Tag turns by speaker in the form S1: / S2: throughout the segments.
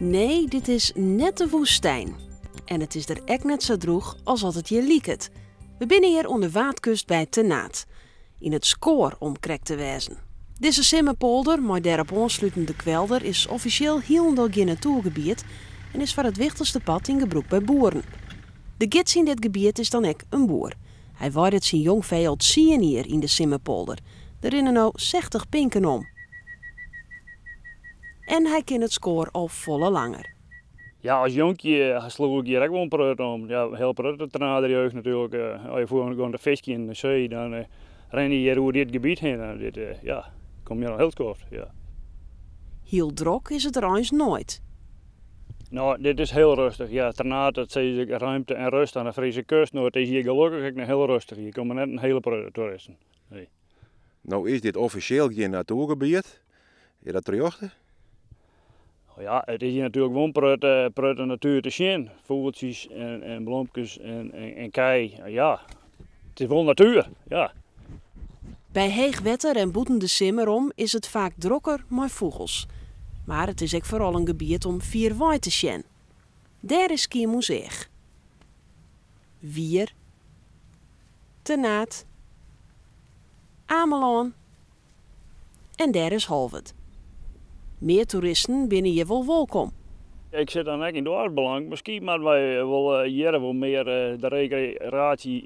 S1: Nee, dit is net de woestyn. En it is der ek net sa drûch as at it hjir liket. We binne hjir oan de Waadkust by Ternaard. Yn it Skoar om krekt te wêzen. Dizze simmerpolder mei dêrop oanslutende kwelder is offisjeel hielendal gjin natoergebiet en is foar it wichtichste part yn gebrûk by boeren. De gids yn dit gebiet is dan ek in boer. Hy weidet syn jongfee al 10 jier yn de simmerpolder. Der rinne no 60 pinken om. En hy ken it Skoar al folle langer.
S2: Ja, as jonkje sloech ik hjir ek wol in protte om. Ja, hiel protte Ternaarder jeugd natuerlik. As je foar gewoan te fiskjen yn de see, dan rinne je hjir oer dit gebiet hinne. Dit, ja, kom hjir al hiel skoft, ja.
S1: Hiel drok is it der eins noait.
S2: No, dit is hiel rêstich. Ja, Ternaard, dat sizze se, ruimte en rust oan de Friese kust. No, it is hjir gelokkich ek noch hiel rêstich. Hjir komme net in hiele protte toeristen. Nee.
S3: No is dit offisjeel gjin natoergebiet. Is dat terjochte?
S2: No ja, it is hjir natuerlik wol in protte natuer te sjen. Fûgeltsjes en blomkes en kij. Ja, it is wol natuer, ja.
S1: By heech wetter en bûten de simmer om is it faak drokker mei fûgels. Mar it is ek foaral in gebiet om fierwei te sjen. Dêr is Skiermûntseach. Wier, Ternaard, Amelân en dêr is Holwert. Mear toeristen binne hjir wol wolkom.
S2: Ik sit dan ek yn doarpsbelang. Miskien moatte wy wol hjir wol mear de rekreaasje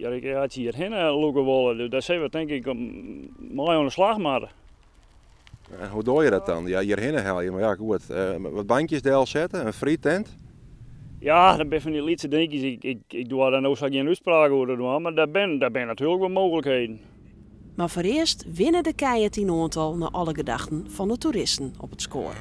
S2: hjirhinne lûke wolle. Dus dêr sille we tink ik mei oan de slach moatte.
S3: En hoe doch je dat dan? Ja, hjirhinne helje, mar ja, goed. Wat bankjes delsette, in frietent.
S2: Ja, dat binne fan dy lytse dinkjes. Ik doch dêr no sa gjin útspraak oer te dwaan, mar dêr binne natuerlik wol mooglikheden.
S1: Mar foarearst winne de kij it yn oantal nei alle gedachten fan de toeristen op it Skoar.